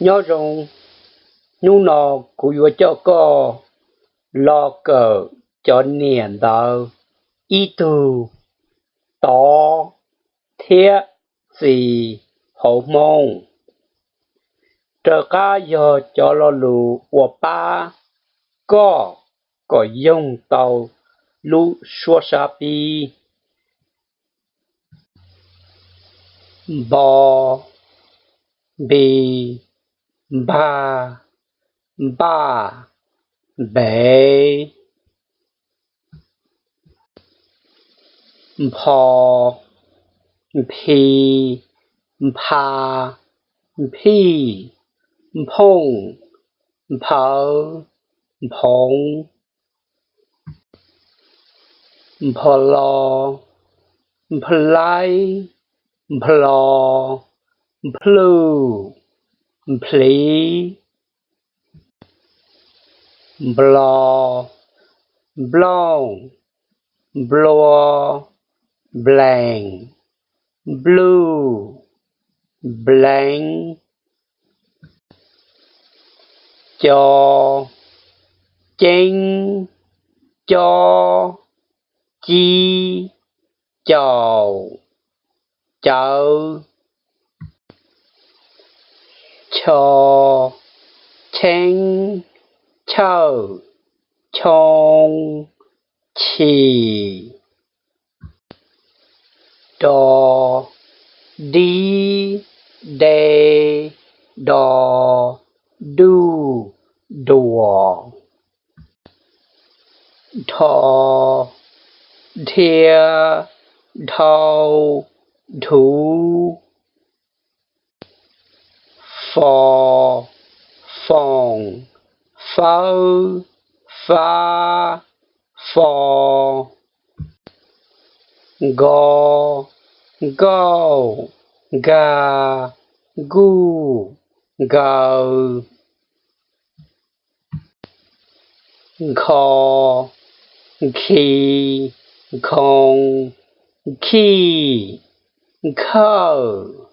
Nyob zoo, hnub no kuv yuav coj koj los kawm cov niam ntawv ib tug tod thiab txiv hauv Hmoob. Raws qab yog cov lo lus uas pab koj kom yoog tau lub suab sab pib. Npo, npi, npag, npaj, npev. Npho, nphi, npha, nphij, nphooj, nphawv, nphoov. Npho lo, nphlaib, nplho, nplhwj, nplhiv. Nplo, nplooj, nplua, nplees, nplwj, npleev. Co, ceeb, cob, cib, caum, cawv. Cho, cheeb, chawj, choo, chim. Do, dib, de, do, duj, duam. Dho, dhia, dhau, dhuv. Fo, foom, fawb, fab, fo. Nko, nkauj, nkag, nkuj, nkaws. Nkho, nkhi, nkhoo, nkhij, nkhawj.